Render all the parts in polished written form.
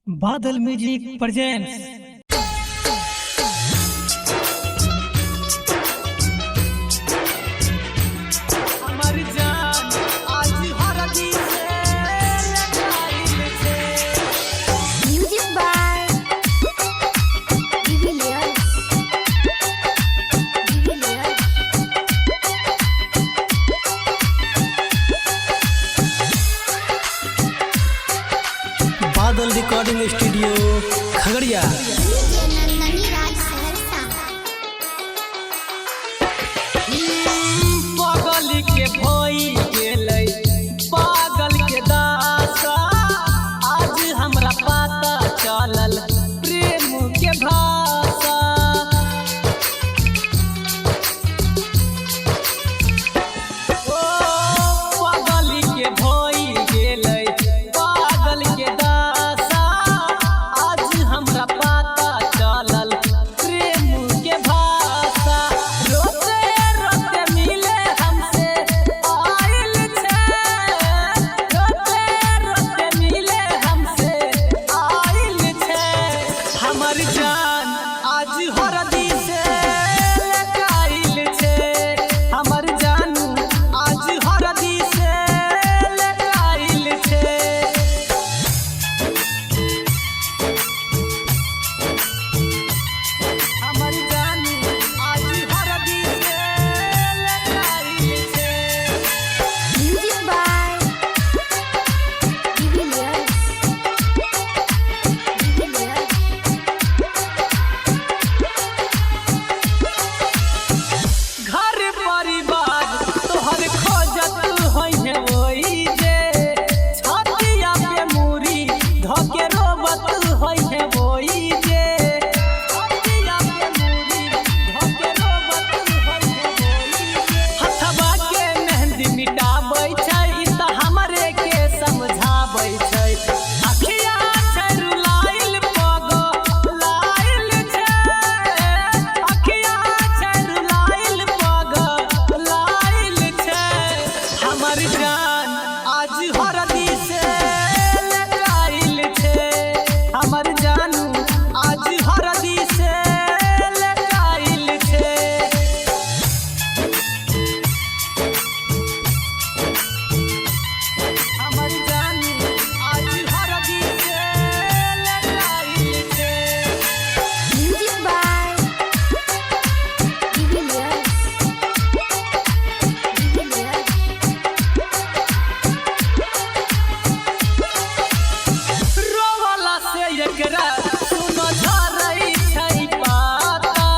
Badal music presents. हमर जान आज हरदी से लगाइल छै। Music by De Villiers. De Villiers. Badal recording studio Khagaria. DJ Nandani Raj Saharsa. पागल के भई गेलै पागल के दासा, आज हमरा पता चलल प्रेम के भाषा। ओ पागल के भई गेलै पागल के दासा, आज हमरा पता चलल प्रेम के भाषा। रोते रोते मिले हमसे आइल छै, रोते रोते मिले हमसे आइल छै। हमर जान आज हरदी से लगाइल छै, हमर जान आज हरदी से लगाइल छै। हमर जान आज हरदी से लगाइल छै। Music by De Villiers. De Villiers. घर परिवार तोहर खोजत होइहे ओई जे, छतिया पे मूरी धके रोबत होइहे ओई जे, छतिया पे मूरी धके रोबत होइहे ओई जे। हथवा के मेहंदी मिटाबै छै, ई त हमरे के समझाबै छै। अखिया छै रुलाइल पगो लाइल छै, अखिया छै रुलाइल पगो लाइल छै। हमर जान आज हरदी से लगाइल छै, हमर जान आज हरदी से लगाइल छै। हमर जान आज हरदी से लगाइल छै। Music by De Villiers. De Villiers. रोवला से एकरा सुनो झरै छै पाता,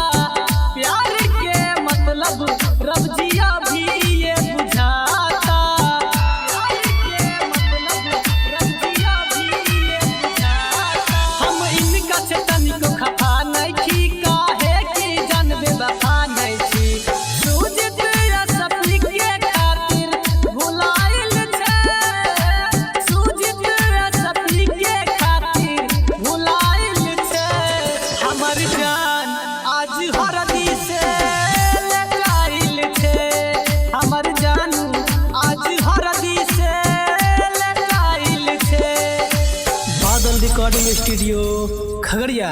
प्यार के मतलब रब जिया भी ये बुझाता। प्यार के मतलब रब जिया भी ये बुझाता। हम इनका से तनिको खफा नहीं छी, काहे कि जान बेवफा नहीं छी। सूझत या सपनी के खातिर भुलाइल छै, सूझत या सपनी के खातिर भुलाइल छै। हमर जान आज हरदी से लगाइल छै, हमर जान आज हरदी से लगाइल छै। Badal recording studio Khagaria.